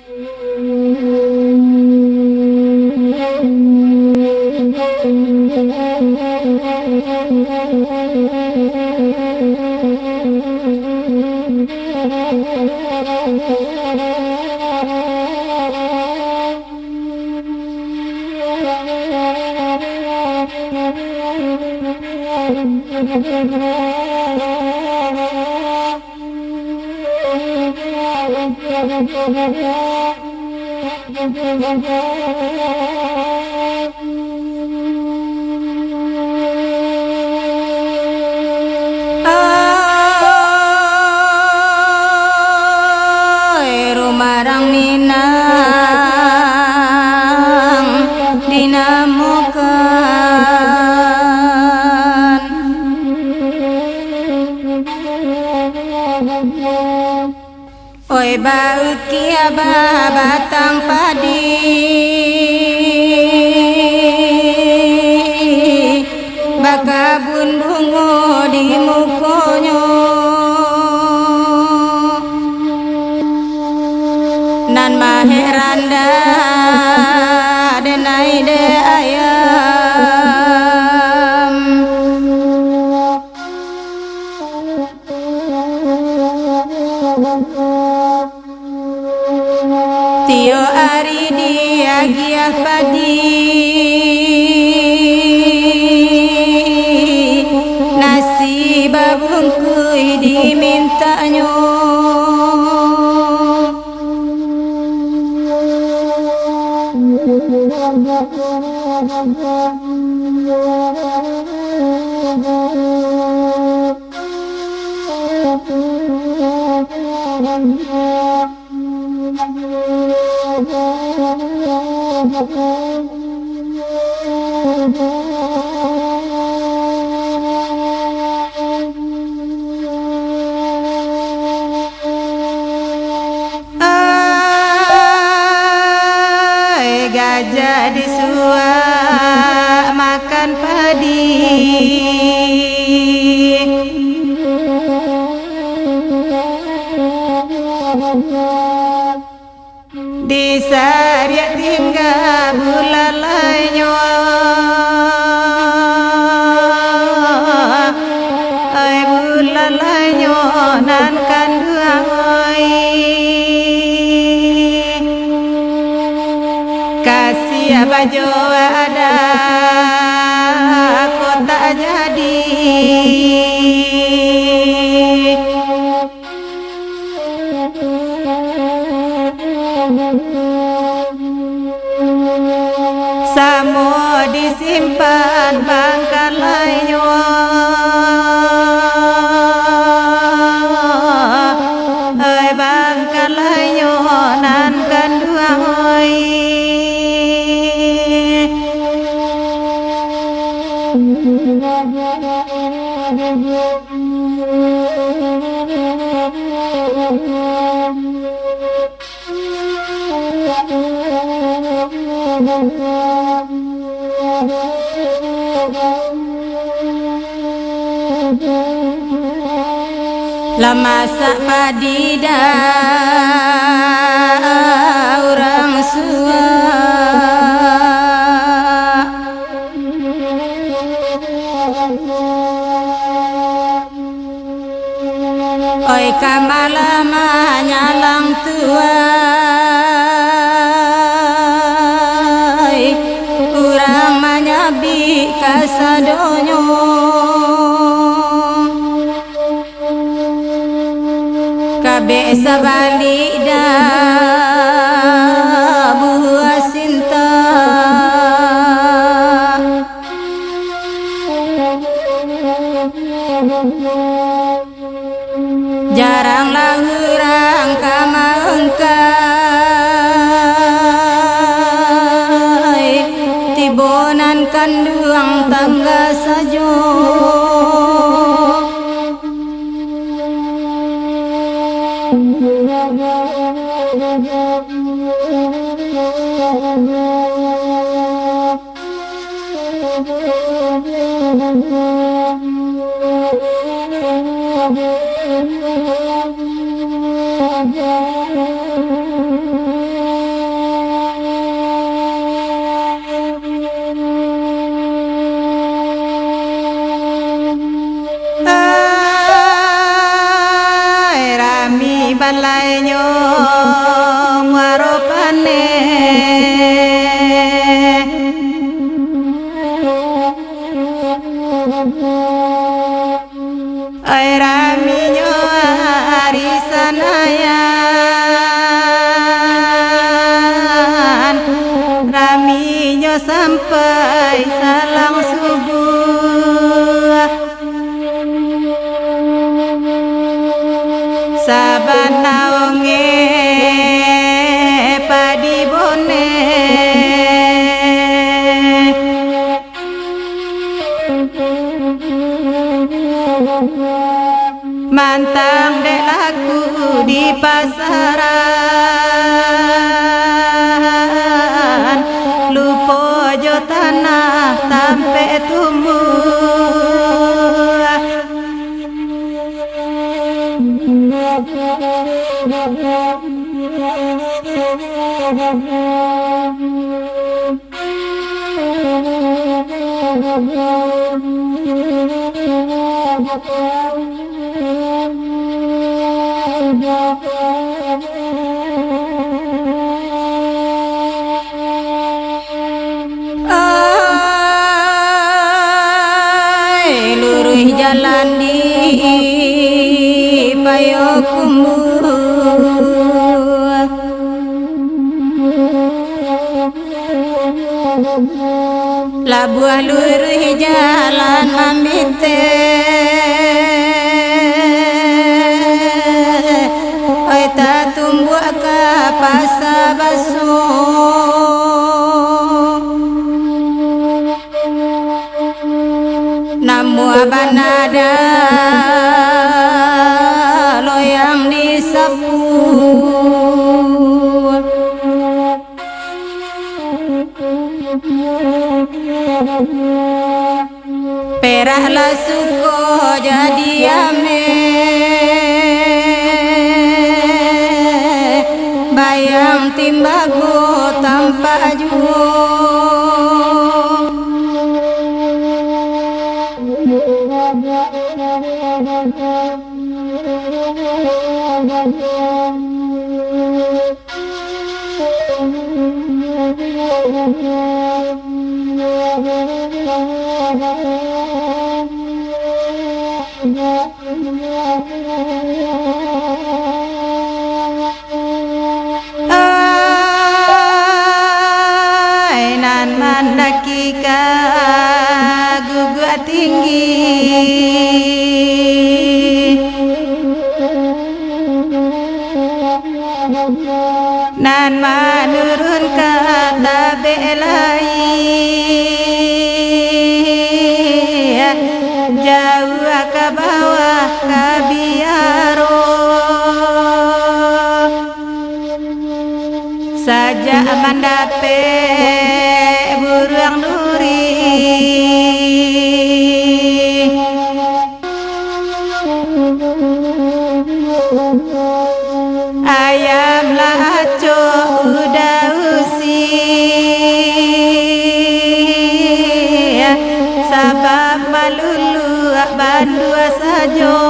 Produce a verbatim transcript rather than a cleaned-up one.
Ai, rumarang Minang dinamokan. Oi, baukia babatang padi, bakabun bungo di mukonyo, nan maheran dah denai dek ayam. Tiok ari diagiah padi, nasi babungkuih dimintaknyo. Ai, gajah disuak makan padi, disariak tingga bulalainyo. Ai, bulalainyo nan kanduang, oi. Kasiah bajo adat kok tak jadi. Samo disimpan bangkalainyo, ai, bangkalainyo nan kanduang, oi. Lah masak padi dah urang suak. Oi, ka malah manyalang tuai, urang manyabik kasadonyo. Kabek sabalik dah buah sinta. Jarang lah urang ka maangkai, tibo nan kanduang tangga sajo. Muaro Paneh. Oi, raminyo ari Sanayan, raminyo sampai salang subuah. Sabana onge padi boneh. Mantang dek laku di pasaran, lupo jo tanah tampek tumbuah. Ai, luruih jalan di Payokumbuah. Labuah luruih jalan mambiteh, oi, tatumbuak ka Pasa Baso. Namuah banada loyang disapu. Perak lah suko jadi ameh, bayang timbago tampak juo. Ai, nan mandaki ka guguak tinggi, nan manurun ka tabek lai, jauah ka bawah ka biaro. Sajak mandapek buruang duri, ayam lah acok udah usia, sabab maluluak bandua sajo.